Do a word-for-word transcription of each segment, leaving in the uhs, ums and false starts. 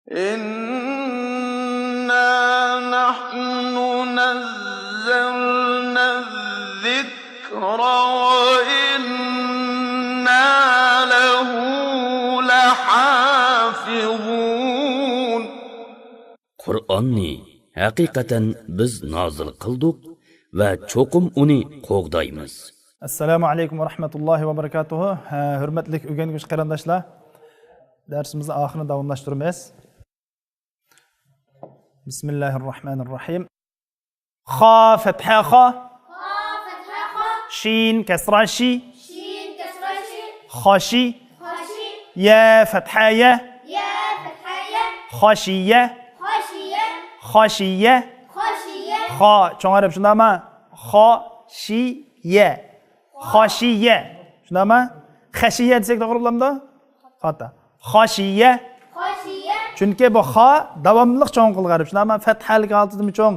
إنا نحن نزلنا الذكر وإنا له لحافظون. قۇرئاننى ھەقىقەتەن بىز نازىل قىلدۇق ۋە چوقۇم ئۇنى قوغدايمىز. ئەسسالامۇ ئەلەيكۇم ۋە رەھمەتۇللاھى ۋە بەرىكاتۇھۇ. ھە، ھۆرمەتلىك ئۆگەنگۈچى قېرىنداشلار، دەرسىمىزنىڭ ئاخىرىنى داۋاملاشتۇرىمىز. بىسمىللاھىررەھمانىررەھىم. خا، فەتھە خا. خا، فەتھە خا. شىن، كەسرا شى. شىن، كەسرا شى. خاشى. خاشى. يە، فەتھە يە. يە، فەتھە يە. خاشىيە. خاشىيە. خاشىيە. خاشىيە. خا، چوڭ ھەرپ، شۇنداقمۇ؟ خا، شى، يە. خاشىيە. شۇنداقمۇ؟ خەشىيە دېسەك توغرا بولامدۇ؟ خاتا. خاشىيە. خاشىيە. چۈنكى بۇ خا داۋاملىق چوڭ قىلغان ھەرپ. شۇنداقمۇ؟ فەتھەلىك ھالىتىمۇ چوڭ،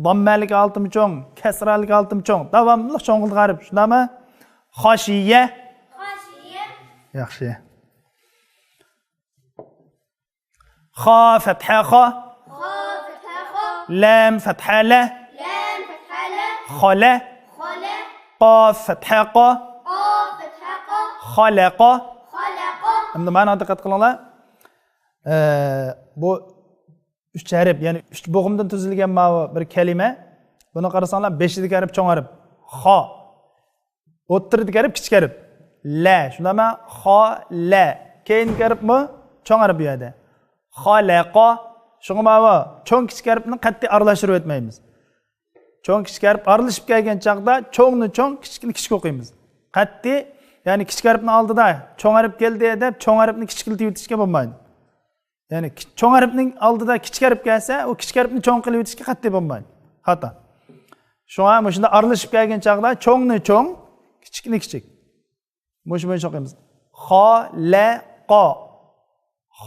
داممەلىك ھالىتىمۇ چوڭ، كەسرەلىك ھالىتىمۇ چوڭ. داۋاملىق چوڭ قىلغان ھەرپ. شۇنداقمۇ؟ خاشىيە. خاشىيە. ياخشى. خا، فەتھە خا. خا، فەتھە خا. لام، فەتھە لە. لام، فەتھە لە. خالە. خالە. قاف، فەتھە قا. قاف، فەتھە قا. خالەقا. خالەقا. ئەمدى مانا دىققەت قىلىڭلار. ئە، بۇ ئۈچ ھەرپ، يەنى ئۈچ بوغۇمدىن تۈزۈلگەن ماۋۇ بىر كەلىمە. بۇنى قارىساڭلار، بېشىدىكى ھەرپ چوڭ ھەرپ. خا. ئوتتۇرىدىكى ھەرپ كىچىك ھەرپ. لە، شۇنداقمۇ؟ خا، لە. كېيىنكى ھەرپمۇ چوڭ ھەرپ بۇ يەردە. خالەقا. شۇڭا ماۋۇ چوڭ كىچىك ھەرپنى قەتئىي ئارىلاشتۇرۇپ ئۆتمەيمىز. چوڭ كىچىك ھەرپ ئارىلىشىپ كەلگەن چاغدا چوڭنى چوڭ، كىچىكنى كىچىك ئوقۇيمىز. قەتئىي، يەنى كىچىك ھەرپنىڭ ئالدىدا چوڭ ھەرپ كەلدى دەپ چوڭ ھەرپنى كىچىكلىتىۋېتىشكە بولمايدۇ. يەنى كى-، چوڭ ھەرپنىڭ ئالدىدا كىچىك ھەرپ كەلسە، ئۇ كىچىك ھەرپنى چوڭ قىلىۋېتىشكە قەتئىي بولمايدۇ. خاتا. شۇڭا مۇشۇنداق ئارىلىشىپ كەلگەن چاغدا چوڭنى چوڭ، كىچىكنى كىچىك. مۇشۇ بويىچە ئوقۇيمىز. خالەقا.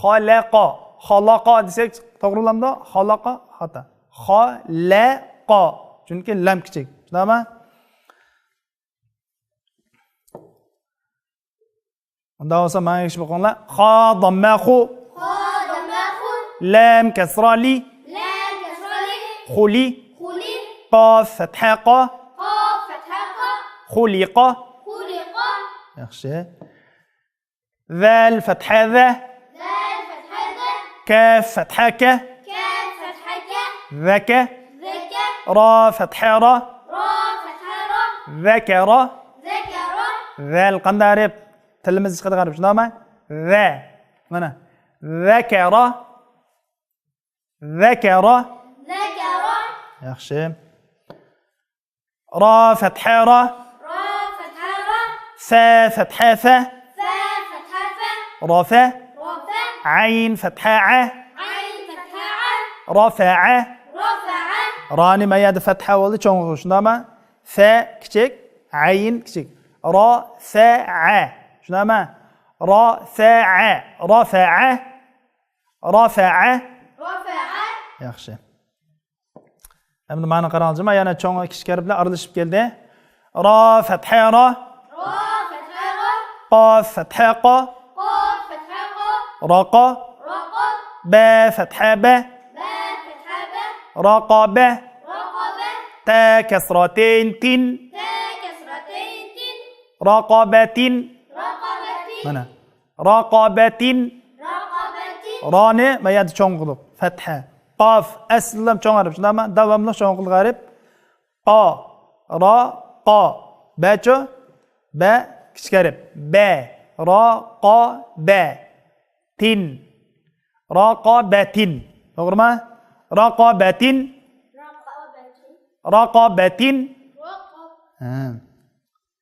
خالەقا. خالاقا دېسەك توغرا بولامدۇ؟ خالاقا خاتا. خالەقا. چۈنكى لام كىچىك. شۇنداقمۇ؟ ئۇنداق بولسا ماڭا ئەگىشىپ ئوقۇڭلار. خا، داممە خۇ. خا، داممە خۇ. لام، كەسرا لى. لام، كەسرا لى. خۇلى. خۇلى. قاف، فەتھە قا. قاف، فەتھە قا. خۇلىقا. خۇلىقا. ياخشى. زال، فەتھە زە. زال، فەتھە زە. كاف، فەتھە كە. كاف، فەتھە كە. زەكە. زەكە. را، فەتھە را. را، فەتھە را. زەكەرا. زەكەرا. زال قانداق ھەرپ؟ تىلىمىز چىقىدىغان ھەرپ، شۇنداقمۇ؟ زە. مانا. زەكەرا. زەكەرا. زەكەرا. ياخشى. را، فەتھە را. را، فەتھە را. فە، فەتھە فە. فە، فەتھە فە. رافە. رافە. عەين، فەتھە ئە. عەين، فەتھە ئە. رافەئە. رافەئە. رانى ما يەردە فەتھە بولدى، چوڭ، شۇنداقمۇ؟ فە كىچىك، ئەين كىچىك. رافەئە. شۇنداقمۇ؟ رافەئە. رافەئە. رافەئە. رافەئە. ياخشى. ئەمدى مانا قاراڭلار، يەنە چوڭ كىچىك ھەرپلەر ئارىلىشىپ كەلدى. را، فەتھە را. را، فەتھە را. قاف، فەتھە قا. قاف، فەتھە قا. راقا. راقا. بە، فەتھە بە. بە، فەتھە بە. راقابە. راقابە. تە، كەسرا تەين، تىن. تە، كەسرا تەين، تىن. راقابەتىن. راقابەتىن. مانا. راقابەتىن. راقابەتىن. رانى ما يەردە چوڭ قىلدۇق. فەتھە. قاف ئەسلىدىن چوڭ ھەرپ، شۇنداقمۇ؟ داۋاملىق چوڭ قىلغان ھەرپ. قا. را. قا. بەچۇ؟ بە كىچىك ھەرپ. بە. را. قا. بە. تىن. راقابەتىن. توغرىمۇ؟ راقابەتىن. راقابەتىن. ھە.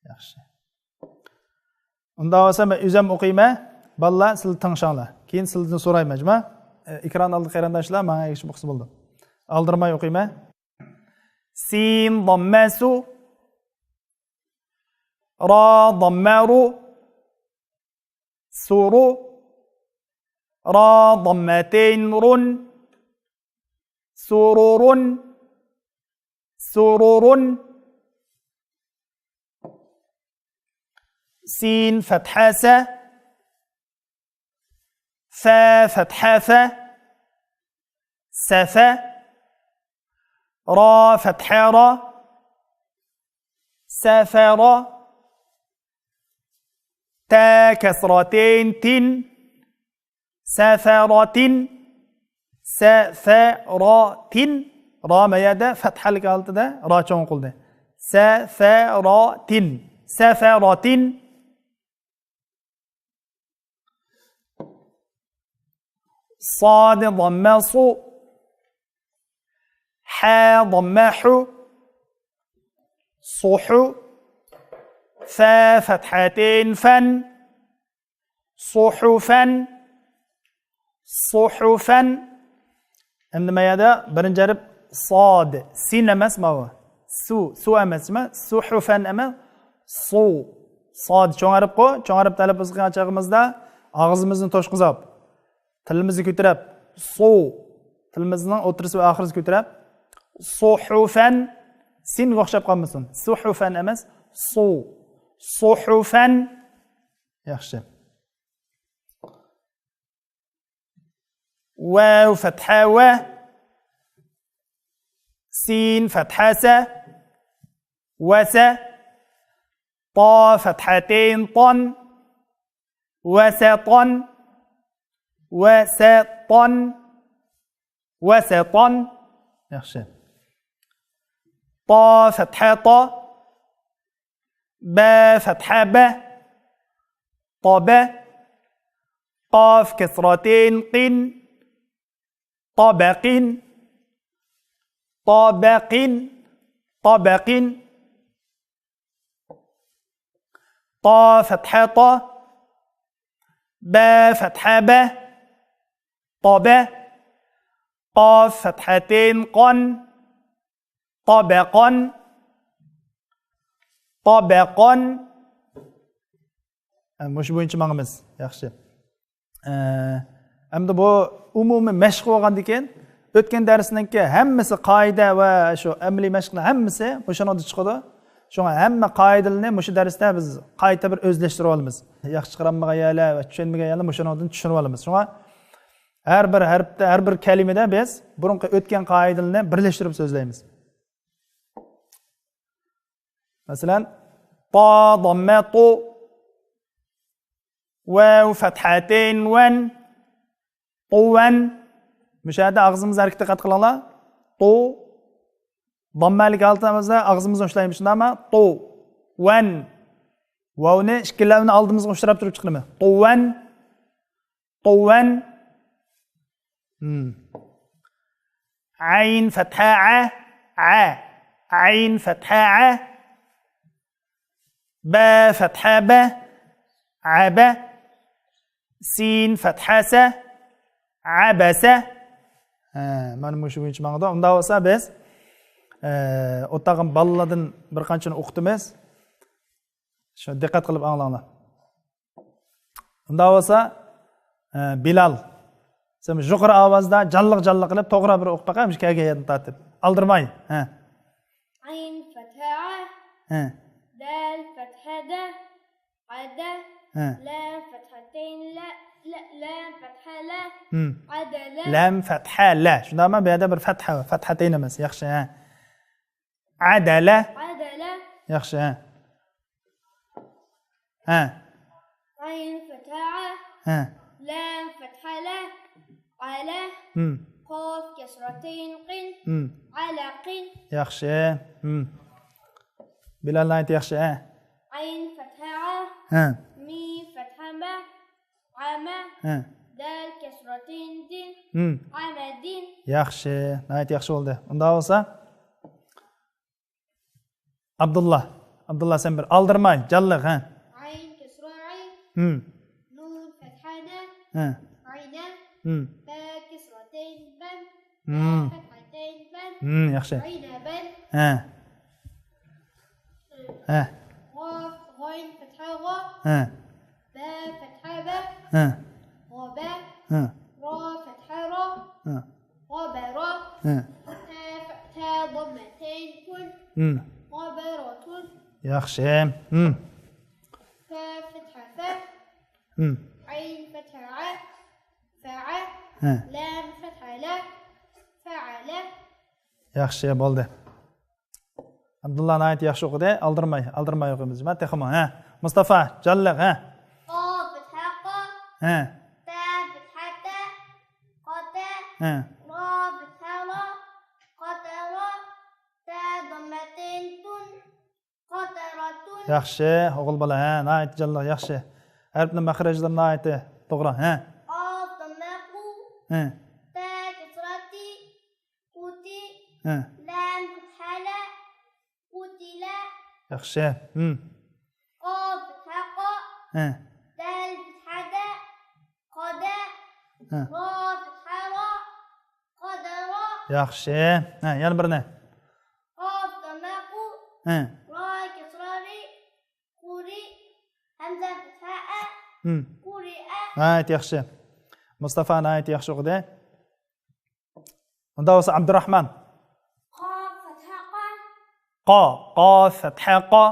ياخشى. ئۇنداق بولسا مەن ئۆزۈم ئوقۇيمەن. بالىلار، سىلەر تىڭشاڭلار. كېيىن سىلەردىن سورايمەن، جۇما. ئېكران ئالدى قېرىنداشلار، ماڭا ئەگىشىپ ئوقۇسا بولىدۇ. ئالدىرىماي ئوقۇيمەن. سىن، ضمە، سۇ. را، ضمە، رۇ. سۇرۇ. را، ضمە تەين، رۇن. سۇرۇرۇن. سۇرۇرۇن. سىن، فەتھە، سە. فە، فەتھە، فە. سەفە. را فەتھە را. سەفەرا. تە كەسراتىن تىن. سەفەراتىن. سەفەراتىن. را مەيەدە فەتھەلىك ھالىتىدە را چوڭ قىلدى. سەفەراتىن. سەفەراتىن. صاد ضمة صو. حا ضمة حو. صحو. فا فتحتين فن. صحفا. صحفا. ئەمدى ما يەردە بىرىنچى ھەرپ ساد، سىن ئەمەس ماۋۇ. سۇ، سۇ ئەمەس، نېمە؟ سۇھۇفەن ئەمەس، سۇ. ساد چوڭ ھەرپقۇ، چوڭ ھەرپ تەلەپپۇز قىلغان چېغىمىزدا ئاغزىمىزنى توشقۇزۇپ، تىلىمىزنى كۆتۈرۈپ، سۇ. تىلىمىزنىڭ ئوتتۇرىسى ۋە ئاخىرىسى كۆتۈرۈپ، سۇھۇفەن، سىنگە ئوخشاپ قالمىسۇن. سۇھۇفەن ئەمەس، سۇ. سۇھۇفەن. ياخشى. ۋەۋ فەتھە ۋە. سىن فەتھە سە. ۋەسە. تا فەتھەتەين تان. ۋەسەتان. ۋەسەتان. ۋەسەتان. ياخشى. تا فەتھە تا. بە فەتھە بە. تابە. قاف كسرتين قين. طبق. طبق. طبق. تا فەتھە تا. بە فەتھە بە. تابە. قاف فەتھەتەين قان. تابەقان. تابەقان. ھە، مۇشۇ بويىچە ماڭىمىز. ياخشى. ئە، ئەمدى بۇ ئومۇمىي مەشىق بولغاندىن كېيىن، ئۆتكەن دەرسنىڭكى ھەممىسى قائىدە ۋە شۇ ئەمەلىي مەشىقلەر ھەممىسى مۇشۇنىڭدا چىقىدۇ. شۇڭا ھەممە قائىدىلەرنى مۇشۇ دەرستە بىز قايتا بىر ئۆزلەشتۈرۈۋالىمىز. ياخشى چىقىرالمىغان يەرلەر ۋە چۈشەنمىگەن يەرلەرنى مۇشۇنىڭدىن چۈشۈرۈۋالىمىز. شۇڭا ھەر بىر ھەرپتە، ھەر بىر كەلىمىدە بىز بۇرۇنقى ئۆتكەن قائىدىلەرنى بىرلەشتۈرۈپ سۆزلەيمىز. مەسىلەن، تا ضمە تۇ، ۋەۋ فەتھەتەين ۋەن، تۇۋەن. مۇشۇ يەردە ئاغزىمىز ھەرىكىتى دىققەت قىلىڭلار. تۇ، ضمەلىك ھالىتىمىزدە ئاغزىمىزنى ئۇشلايمىز، شۇنداقمۇ؟ تۇ، ۋەن. ۋاۋنى ئىككىلەۋنى ئالدىمىزغا ئۇشتۇراپ تۇرۇپ چىقىرىمىز. تۇۋەن. تۇۋەن. ھىم. ئەين فەتھە ئە. ئە. ئەين فەتھە ئە. بە فەتھە بە. ئەبە. سىن فەتھە سە. ئەبەسە. ھە، مانا مۇشۇ بويىچە ماڭىدۇ. ئۇنداق بولسا بىز، ئە، ئولتۇرغان بالىلاردىن بىر قانچىنى ئوقۇتىمىز. شۇ دىققەت قىلىپ ئاڭلاڭلار. ئۇنداق بولسا، ئە، بىلال، سەن يۇقىرى ئاۋازدا جانلىق-جانلىق قىلىپ توغرا بىر ئوقۇپ باقاي، مۇشۇ كەلگەن يەردىن تارتىپ. ئالدىرىماي. ھە. عين فتحة ع، ھە. دال فتحة دا، عدا. ھە. لام فتحتين لا، لا، لام فتحة لا. ھىم. عدلا. لام فتحة لا. شۇنداقمۇ؟ بۇ يەردە بىر فتحة، فتحتين ئەمەس. ياخشى، ھە. عدلا. عدلا. ياخشى، ھە. ھە. عين فتحة ع. ھە. لام فتحة لا. على. ھىم. قاف كسرتين قن. ھىم. علق. ياخشى. ھىم. بىلال ناھايىتى ياخشى، ھە. عين فتحة ع. ھە. ميم فتحة ما. عما. ھە. دال كسرتين دين. ھىم. عمد. ياخشى. ناھايىتى ياخشى بولدى. ئۇنداق بولسا، ئابدۇللا. ئابدۇللا، سەن بىر ئالدىرىماي، جانلىق، ھە. عين كسرة عي. ھىم. نون فتحة ن. ھە. عينا. ھىم. با كسرتين بن. ھىم. با فتحتين بن. ھىم، ياخشى. عينبا. ھە. ھە. غاف، غين فتحة غا. ھە. با فتحة با. ھە. غبا. ھە. را فتحة را. ھە. غبرا. ھە. تا ف-، تا ضمتين كن. ھىم. غبرة. ياخشى. ھىم. فا فتحة ف. ھىم. عين فتحة ع. فع. ھە. لام فتحة لا. ياخشى، بولدى. ئابدۇللا ناھايىتى ياخشى ئوقۇدى. ئالدىرماي، ئالدىرماي ئوقۇيمىز. جۇما تېخىمۇ، ھە. مۇستافا، جانلىق، ھە. قاف پەتھە قا. ھە. تا پەتھە تە. قاتە. ھە. را پەتھە را. قاتە را. تا داممەتىن تۇن. قاتەراتۇن. ياخشى، ئوغۇل بالا، ھە، ناھايىتى جانلىق، ياخشى. ھەرپنىڭ مەخرەجلىرى ناھايىتى توغرا، ھە. قاف داممە قۇ. ھە. تا كەسرە تى. قۇتى. ھە. لام پەتھە لا. قۇتىلە. ياخشى. ھىم. قاف پەتھە قا. ھە. دال پەتھە دە. قادە. ھە. را پەتھە را. قادەرا. ياخشى. ھە، يەنە بىرنى. قاف داممە قۇ. ھە. را كەسرە رى. قۇرى. ھەمزە پەتھە ئە. ھىم. قۇرىئە. ناھايىتى ياخشى. مۇستافا ناھايىتى ياخشى ئوقۇدى. ئۇندا بولسا ئابدۇراخمان. قاف پەتھە قا. قا، قاف پەتھە قا.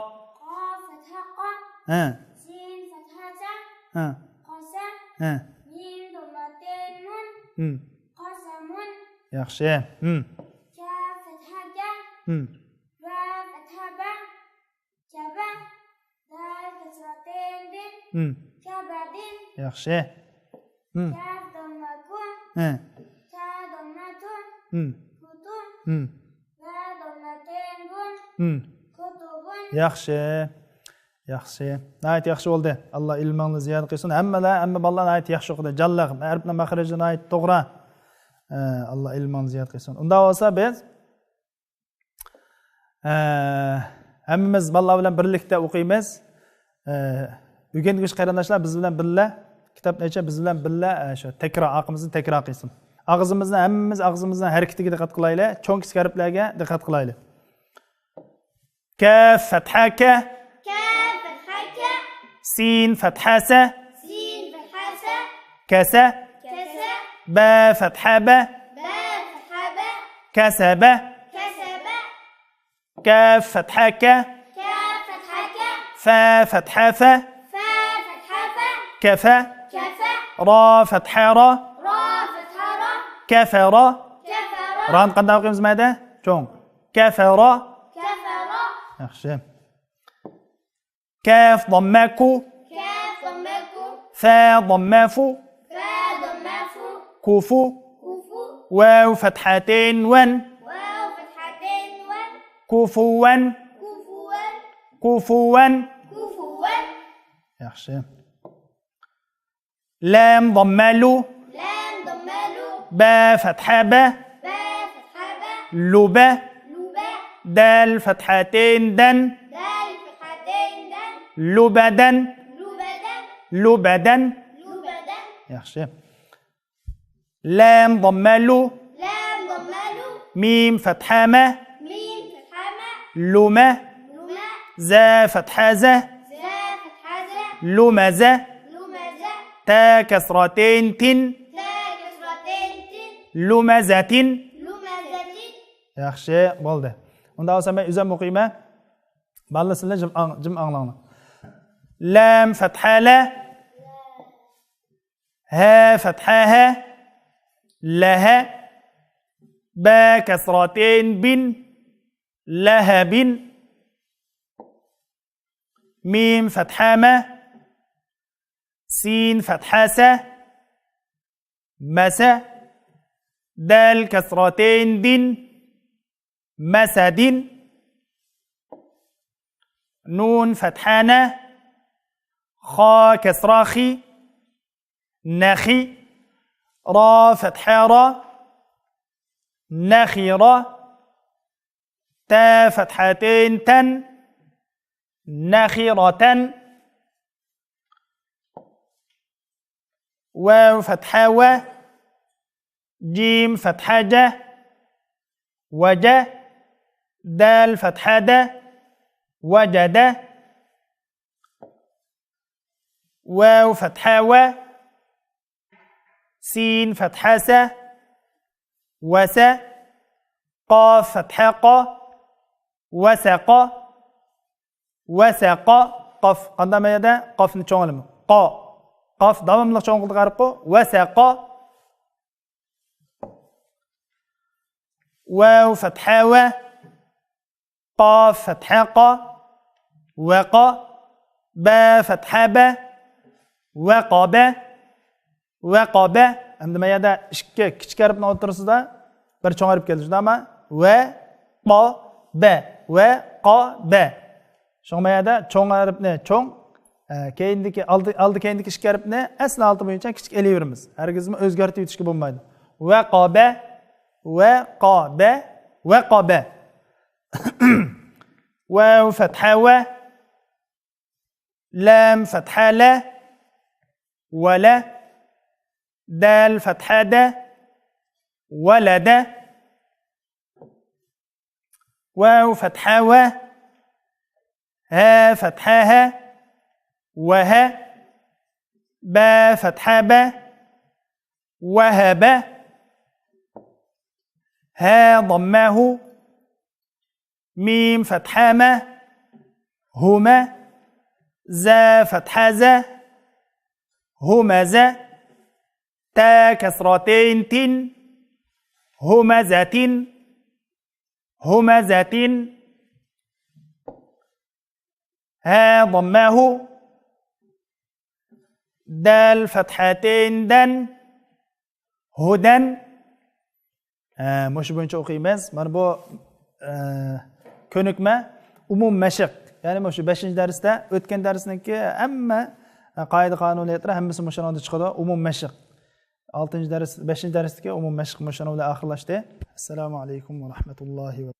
قاف پەتھە قا. ھە. سىن پەتھە سە. ھە. قاسە. ھە. مىم داممەتىن مۇن. ھىم. قاسەمۇن. ياخشى. ھىم. كاف پەتھە كە. ھىم. ۋاۋ پەتھە ۋە. كەبە. دال كەسرەتىن دىن. ھىم. كەبەدىن. ياخشى. ھىم. كاف داممە كۇ. ھە. تا داممە تۇ. ھىم. كۇتۇ. ھىم. ۋاۋ داممەتىن ۋۇن. ھىم. كۇتۇبۇن. ياخشى. ياخشى. ناھايىتى ياخشى بولدى. ئاللا ئىلمىڭلارنى زىيادە قىلسۇن. ھەممىلەر، ھەممە بالىلار ناھايىتى ياخشى ئوقۇدى. جانلىق. ھەرپنىڭ مەخرىجى ناھايىتى توغرا. ئە، ئاللا ئىلمىڭلارنى زىيادە قىلسۇن. ئۇنداق بولسا بىز ئە، ھەممىمىز بالىلار بىلەن بىرلىكتە ئوقۇيمىز. ئە، ئۆگەنگۈچى قېرىنداشلار بىز بىلەن بىللە، كىتابنى ئېچىپ بىز بىلەن بىللە، ئە، شۇ تەكرار، ئارقىمىزدىن تەكرار قىلسۇن. ئاغزىمىزنى، ھەممىمىز ئاغزىمىزنىڭ ھەرىكىتىگە دىققەت قىلايلى. چوڭ كىچىك ھەرپلەرگە دىققەت قىلايلى. كاف پەتھە كە. كاف پەتھە كە. سىن پەتھە سە. سىن پەتھە سە. كەسە. كەسە. بە پەتھە بە. بە پەتھە بە. كەسەبە. كەسەبە. كاف پەتھە كە. كاف پەتھە كە. فە پەتھە فە. فە پەتھە فە. كەفە. كەفە. را پەتھە را. را پەتھە را. كەفەرا. كەفەرا. رانى قانداق ئوقۇيمىز مەيدە؟ چوڭ. كەفەرا. كەفەرا. ياخشى. كاف داممە كۇ. كاف داممە كۇ. فە داممە فۇ. فە داممە فۇ. كۇفۇ. كۇفۇ. ۋاۋ پەتھەتىن ۋەن. ۋاۋ پەتھەتىن ۋەن. كۇفۇۋەن. كۇفۇۋەن. كۇفۇۋەن. كۇفۇۋەن. ياخشى. لام داممە لۇ. لام داممە لۇ. بە پەتھە بە. بە پەتھە بە. لۇبە. لۇبە. دال پەتھەتىن دەن. دال پەتھەتىن دەن. لۇبەدەن. لۇبەدەن. لۇبەدەن. لۇبەدەن. ياخشى. لام داممە لۇ. لام داممە لۇ. مىم پەتھە مە. مىم پەتھە مە. لۇمە. لۇمە. زە پەتھە زە. زە پەتھە زە. لۇمەزە. لۇمەزە. تە كەسرەتىن تىن. تە كەسرەتىن تىن. لۇمەزەتىن. لۇمەزەتىن. ياخشى، بولدى. ئۇنداق بولسا مەن ئۆزۈم ئوقۇيمەن. بالىلار سىلەر جىم ئاڭ-، جىم ئاڭلاڭلار. لام پەتھە لە. ھە پەتھە ھە. لەھە. بە كەسرەتىن بىن. لەھەبىن. مىم پەتھە مە. سىن پەتھە سە. مەسە. دال كەسرەتىن دىن. مەسەدىن. نۇن پەتھە نە. خا كەسرە خى. نەخى. را پەتھە را. نەخىرا. تە پەتھەتىن تەن. نەخىراتەن. ۋاۋ پەتھە ۋە. جىم پەتھە جە. ۋەجە. دال پەتھە دە. ۋەجەدە. ۋاۋ پەتھە ۋە. سىن پەتھە سە. ۋەسە. قاف پەتھە قا. ۋەسەقا. ۋەسەقا. قاف. قانداق مەيەدە؟ قافنى چوڭ ئالىمەن. قا. قاف داۋاملىق چوڭ قىلدۇق ھەرپقۇ. ۋەسەقا. ۋەۋ فەتھە ۋە، قاف فەتھە قا، ۋەقا، بە فەتھە بە، ۋەقابە، ۋەقابە. ئەمدى ما يەردە ئىككى كىچىك ھەرپنىڭ ئوتتۇرىسىدا بىر چوڭ ھەرپ كەلدى، شۇنداقمۇ؟ ۋە، قا، بە، ۋەقابە. شۇڭا ما يەردە چوڭ ھەرپنى چوڭ، ئە، كەينىدىكى، ئالدى، ئالدى كەينىدىكى ئىككى ھەرپنى ئەسلى ھالىتى بويىچە كىچىك ئېلىۋېرىمىز. ھەرگىزمۇ ئۆزگەرتىۋېتىشكە بولمايدۇ. ۋەقابە، ۋەقابە، ۋەقابە. ۋەۋ فەتھە ۋە، لام فەتھە لە، ۋەلە، دال فەتھە دە، ۋەلەدە، ۋەۋ فەتھە ۋە، ھە فەتھە ھە، ۋەھە، بە فەتھە بە، ۋەھەبە، ھە ضمە ھۇ، مىم فەتھە مە، ھۇمە، زە فەتھە زە، ھۇمەزە، تە كەسراتەين تىن، ھۇمەزەتىن، ھۇمەزەتىن، ھە ضمە ھۇ، دال فەتھەتەين دەن، ھۇدەن. ئە، مۇشۇ بويىچە ئوقۇيمىز. مانا بۇ، ئە، كۆنۈكمە ئومۇم مەشىق. يەنى مۇشۇ بەشىنچى دەرستە، ئۆتكەن دەرسنىڭكى ھەممە، ئە، قائىدە قانۇنىيەتلىرى ھەممىسى مۇشۇنىڭدا چىقىدۇ. ئومۇم مەشىق. ئالتىنچى دەرس، بەشىنچى دەرستىكى ئومۇم مەشىق مۇشۇنىڭ بىلەن ئاخىرلاشتى. ئەسسالامۇ ئەلەيكۇم ۋە رەھمەتۇللاھى ۋە